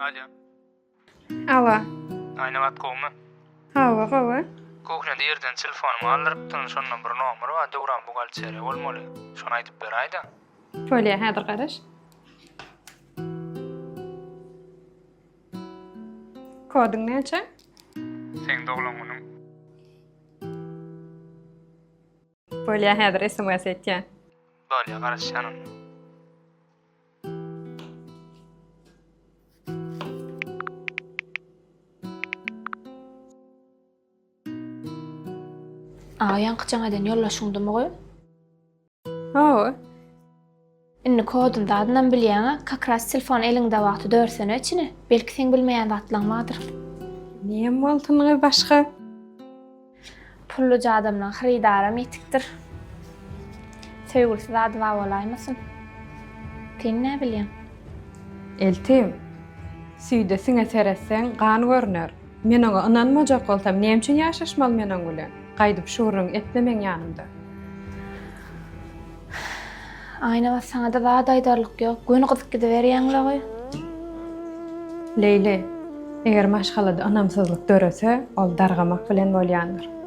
Alýo. Alo. Aýnabat gowmy? Hawa, gowy. Kuhnýada irden telefonymy galdyrypdyryn, şonda bir nomer bar, Döwran buhgalteriýa bolmaly. Şony aýdyp beräý-dä. Bolýa, häzir garaş. Kodyň näçe? Seň doglan günüň. Bolýa, häzir sms etýän. Bolýa, garaşýan onda. A ýaňky jaň eden ýoldaşyňdymy goý? Hawa. Indi koduny zadynam bilýäňä, kak ras telefon eliňde wagty dörsene içini. Belki seň bilmeýän zatlaň bardyr. Niem bolsungy başga? Pulluja adamlaň hyrydaram ýetikdir. Söýgülisi zady bar bolaýmasyn. Sen nä bilýäň? Eltim, süýde siňe seretseň gan görner. Men oňa ynanmajak bolsam näme üçin ýaşaşmaly men oň bilen? Gaýdyp şu gürrüňi etme meň ýanymda. Aýnabat saňada zat aýdarlyk ýok. Göni gyzyp gidiberýäň-le goý. Leýli, eger maşgalada ynamsyzlyk dörese, ol dargamak bilen bolýandyr.